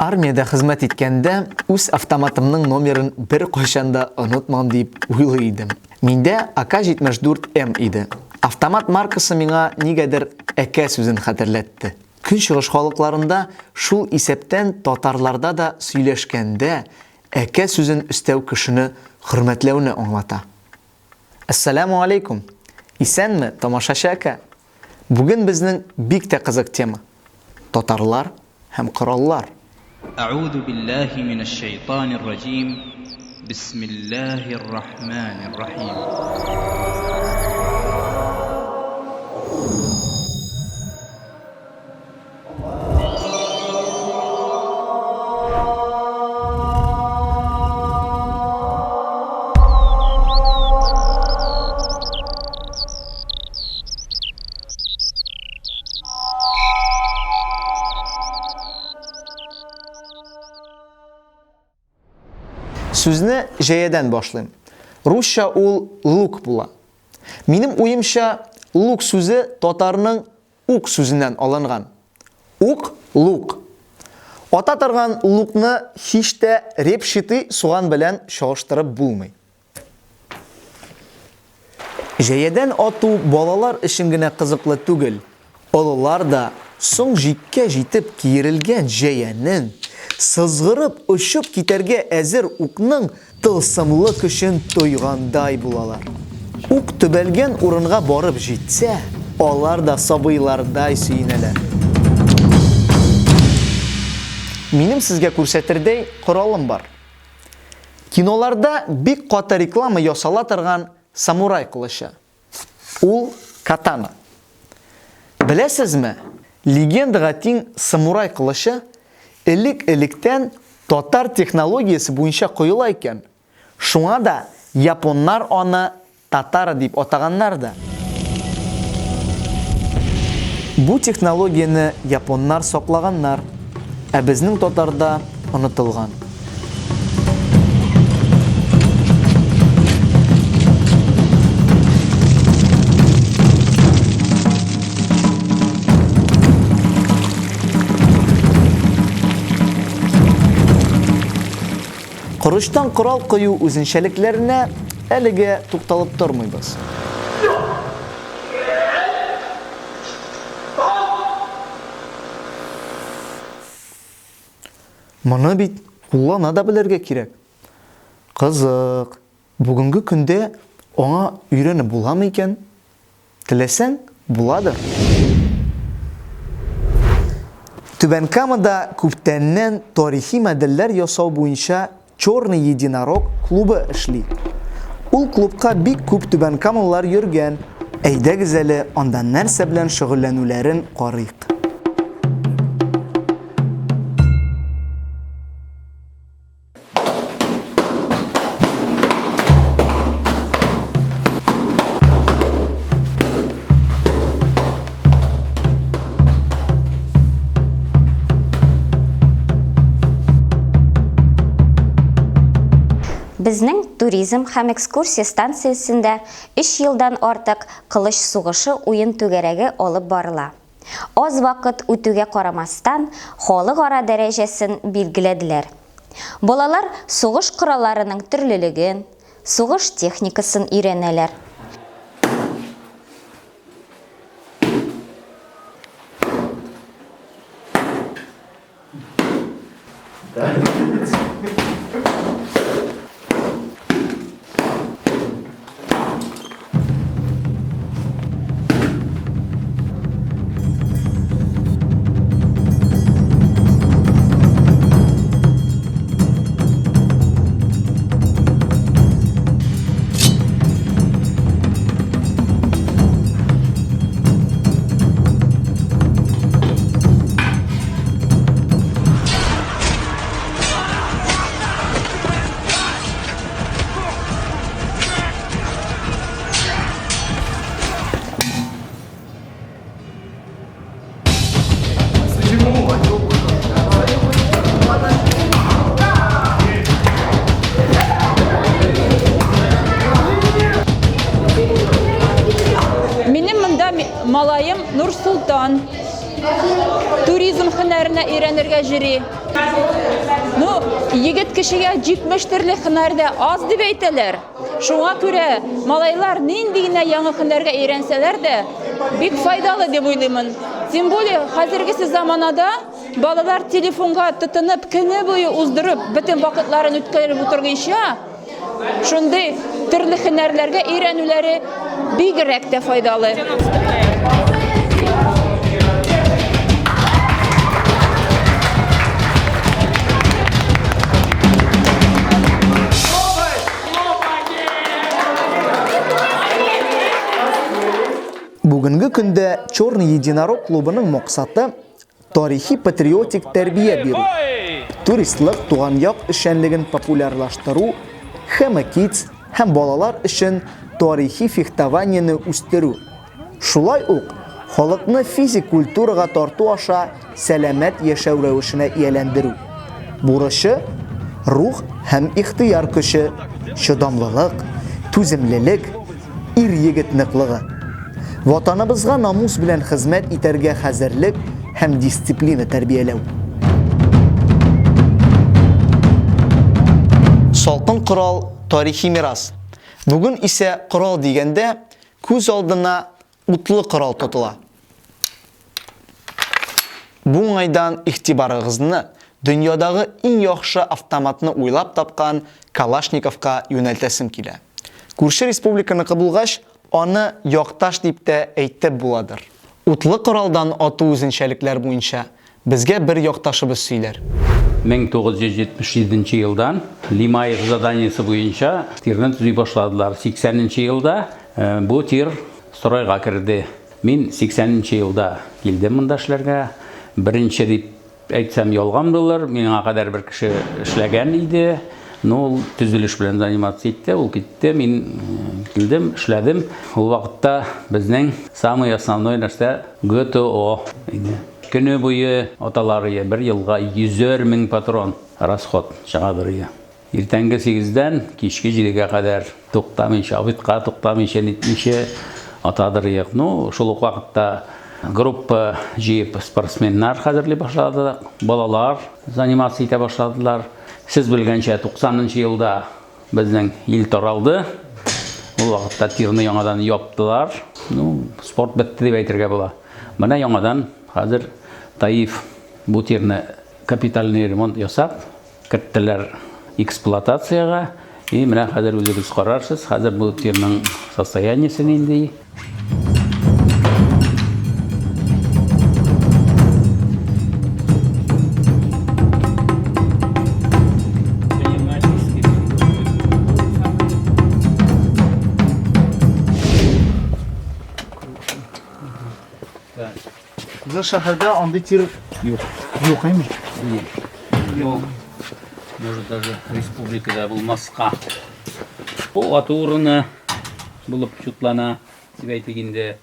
Армиядә хезмәт иткәндә үз автоматымның номерын беркайчан да онытмам дип уйлый идем. Миндә АК-74М иде. Автомат маркасы миңа нигәдер әкә сүзен хәтерләтте. Көнчыгыш халыкларында, шул исәптән татарларда да сөйләшкәндә әкә сүзен өстәү кешене хөрмәтләүне аңлата. Әссәләмү алейкум! Исәнме, тамашачы әкә! Бүген безнең бик тә кызык тема, татарлар һәм кораллар. Әгъузу биллаһи минәш шәйтанир раҗим. Бисмиллаһир рахманир рахим. Сүзне җәядән башлыйм. Русча ул лук була. Минем уемча, лук сүзе татарның Ук сүзеннән алынган. Ук, лук. Ата торган лукны һич тә репчатый суган белән чагыштырып булмый. Җәядән ату балалар өчен генә кызыклы түгел, олылар да соң җиккә җитеп киерелгән җәянең, сызгырып очып китәргә әзер укның Тылсымлы көчен тойгандай булалар. Ук төбәлгән урынга барып җитсә, алар да сабыйлардай сөенәләр. Минем сезгә күрсәтердәй коралым бар. Киноларда бик каты реклама ясала торган самурай кылычы. Ул катана. Беләсезме, легендага тиң самурай кылычы элек-электән татар технологиясе буенча коела икән. Шуңа да японнар аны татара дип атаганнар да. Бу технологияне японнар саклаганнар, ә безнең татарда онытылган. Корычтан корал кою үзенчәлекләренә әлегә тукталып тормыйбыз. Моны бит куллана да белергә кирәк. Кызык, бүгенге көндә аңа өйрәнеп буламы икән? Теләсәң, буладыр. Түбән Камада күптәннән тарихи модельләр ясау буенча Черный единорог клубы эшли. Ул клубка бик күп түбәнкамалылар йөргән. Әйдәгез әле анда нәрсә белән шөгыльләнүләрен карыйк. Безнең туризм һәм экскурсия станциясендә өч елдан артык Кылыч сугышы уен түгәрәге алып барыла. Аз вакыт үтүгә карамастан, халыкара дәрәҗәсен билгеләделәр. Балалар сугыш коралларының төрлелеген, сугыш техникасын өйрәнәләр. Минем монда малаем Нурсултан. Туризм һөнәре. һөнәренә өйрәнергә җөри. Ну, егет кешегә 70 төрле һөнәр дә аз дип әйтәләр. Шуңа күрә малайлар нинди генә яңа һөнәргә өйрәнсәләр дә, бик файдалы дип уйлыймын. Тем более, хәзергесе заманада балалар телефонга тотынып, көне буе уздырып, бөтен вакытларын үткәреп утыргынча, Шундый төрле һөнәрләргә өйрәнүләре бигрәк тә файдалы. Бүгенге көндә Черный единорог клубының максаты тарихи-патриотик тәрбия бирү, туристлык туган як эшчәнлеген популярлаштыру, Хема Kids һәм балалар өчен тарихи фехтованиене үстерү, шулай ук халыкны физик культурага тарту аша сәламәт яшәү рәвешенә ияләндерү. Бурычы, рух һәм ихтыяр көче, чыдамлылык, түземлелек, ир-егет ныклыгы. Ватаныбызга намус белән хезмәт итәргә хәзерлек һәм дисциплина тәрбияләү. Салкын корал, тарихи мирас. Бүген исә корал дигәндә күз алдына утлы корал тотыла. Бу уңайдан игътибарыгызны дөньядагы иң яхшы автоматны уйлап тапкан Калашниковка юнәлтәсем килә. Күрше республиканыкы булгач, аны якташ дип тә әйтеп буладыр. Утлы коралдан ату үзенчәлекләр буенча безгә бер якташыбыз сөйләр. 1977 нче елдан Лимаев заданиесе буенча тирны төзи башладылар. 80 нче елда бу тир стройга керде. Мин 80 нче елда килдем монда эшләргә. Беренче дип әйтсәм ялган булыр, миңа кадәр бер кеше эшләгән иде. Но ул төзелеш белән заниматься итте, ул китте, мин килдем, эшләдем. Ул вакытта безнең самый основной нәрсә ГТО иде. Көне буе аталар ие, бер елга йөзәр мең патрон расход чыгадыр ие. Иртәнге сигездән кичке җидегә кадәр туктамыйча, обедка туктамыйча, нитмичә атадыр идек. Ну, шул ук вакытта группа җыеп спортсменнар хәзерли башладык, балалар заниматься итә башладылар. Сез белгәнчә, 90 нчы елда безнең ил таралды. Ул вакытта тирны яңадан яптылар. Ну, спорт бетте дип әйтергә була. Менә яңадан хәзер Таиф бу тирны капитальный ремонт ясап, Керттеләр эксплуатациягә. И менә хәзер үзегез карарсыз, хәзер бу тирның состояниесе нинди. Безнең шәһәрдә андый тир юк. Юк, әйме? Юк. Может, даже республикада булмаска. Бу ату урыны булып чутлана, дип әйтик инде.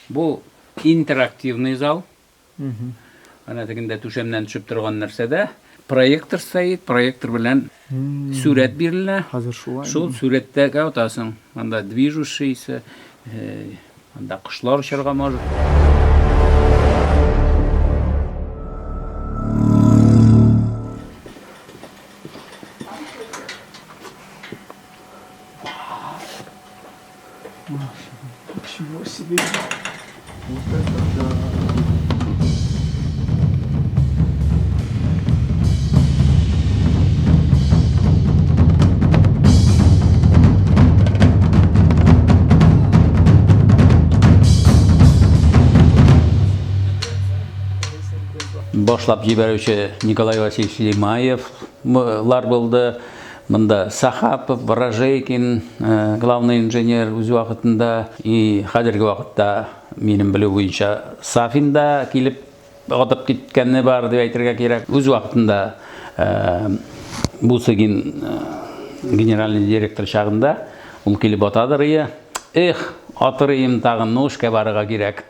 Бу интерактивный зал. Әнә тегендә түшәмнән төшеп торган нәрсәдә проектор стоит, проектор белән сурәт бирелә. Хәзер шулай. Шул сурәттә атасың. Анда движущийся, э, Анда кошлар очарга может. Ничего себе. Вот это да. Башлап җибәрүче Николай Васильевич Лимаев лар булды. Монда Сахапов, Ворожейкин, э, главный инженер үз вакытында и хәзерге вакытта минем белү буенча Сафин да килеп Атып киткәне бар дип әйтергә кирәк. Үз вакытында Бусыгин генеральный директор чагында ул килеп атадыр ие. Эх, атыр ием тагын, ну эшкә барырга кирәк.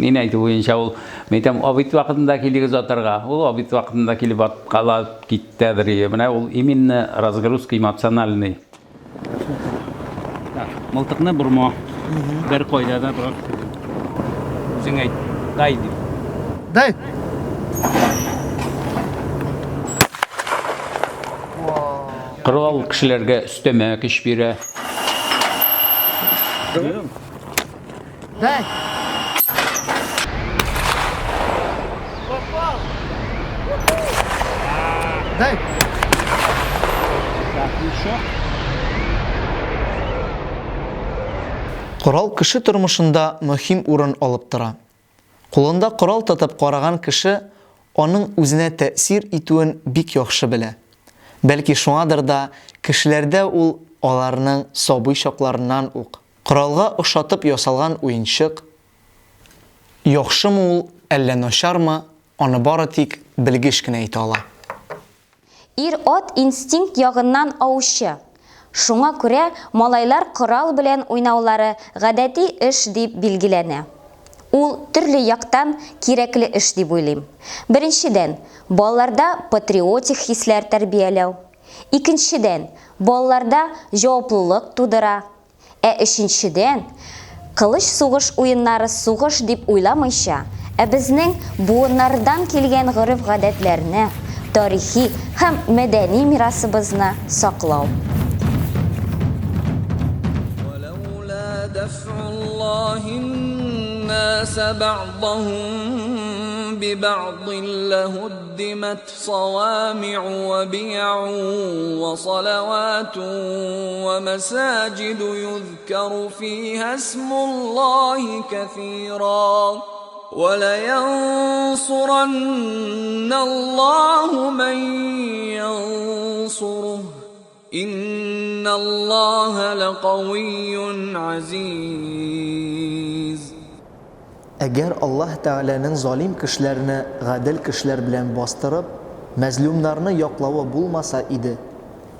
Мин әйтү буенча ул, мин әйтәм, обед вакытында килегез атарга. Ул обед вакытында килеп аткалап киттедер ие. Менә ул именно разгрузка эмоциональный. Так, мылтыкны борма. Бер кайда да брат. Үзең әйт. Дай дип. Дай. Корал кешеләргә өстәмә көч бирә. Дай! Дай! Корал кеше тормышында мөһим урын алып тора. Кулында корал тотып караган кеше аның үзенә тәэсир итүен бик яхшы белә. Бәлки шуңадыр да кешеләрдә ул аларның сабый чакларыннан ук, коралга охшатып ясалган уенчык, яхшымы ул, әллә начармы, аны бары тик белгеч кенә әйтә ала. Ир-ат инстинкт ягыннан аучы. Шуңа күрә малайлар корал белән уйнаулары гадәти эш дип билгеләнә. Ул төрле яктан кирәкле эш дип уйлыйм. Беренчедән, балаларда патриотик хисләр тәрбияләү. Икенчедән, балаларда җаваплылык тудыра. Ә өченчедән, кылыч сугыш уеннары сугыш дип уйламыйча, ә безнең буыннардан килгән гореф-гадәтләрне, тарихи һәм мәдәни мирасыбызны саклау. ولولا دفع الله الناس بعضهم ببعض لهدمت صوامع وبيع وصلوات ومساجد يذكر فيها اسم الله كثيرا ولينصرن الله من ينصره إن الله لقوي عزيز. Әгәр Аллаһ Тәгаләнең залим кешеләрне гадел кешеләр белән бастырып, мәзлумнарны яклавы булмаса иде,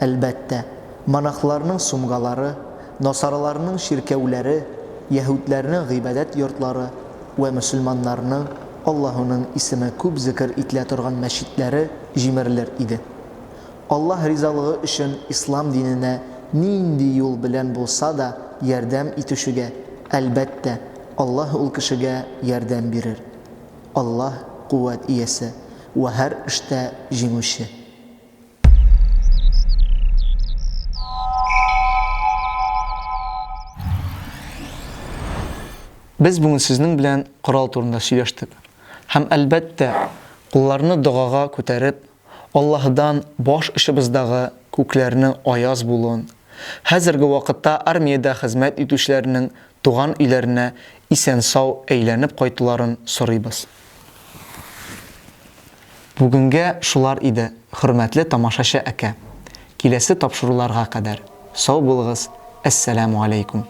әлбәттә, монахларның сумгалары, насараларның чиркәүләре, яһүдләрнең гыйбадәт йортлары вә мөселманнарның Аллаһуның исеме күп зекер ителә торган мәчетләре җимерелер иде. Аллаһ ризалыгы өчен ислам диненә нинди юл белән булса да ярдәм итүчегә, әлбәттә, Аллаһ ул кешегә ярдәм бирер. Аллаһ, куәт иясе вә һәр эштә җиңүче. Без бүген сезнең белән корал турында сөйләштек. Һәм, әлбәттә, кулларны догага күтәреп, Аллаһыдан баш очыбыздагы күкләрнең аяз булуын, хәзерге вакытта армиядә хезмәт итүчеләрнең туган өйләренә исән-сау әйләнеп кайтуларын сорыйбыз. Бүгенгә шулар иде, хөрмәтле тамашачы әкә. Киләсе тапшыруларга кадәр, сау булыгыз, әссәламү аләйкүм.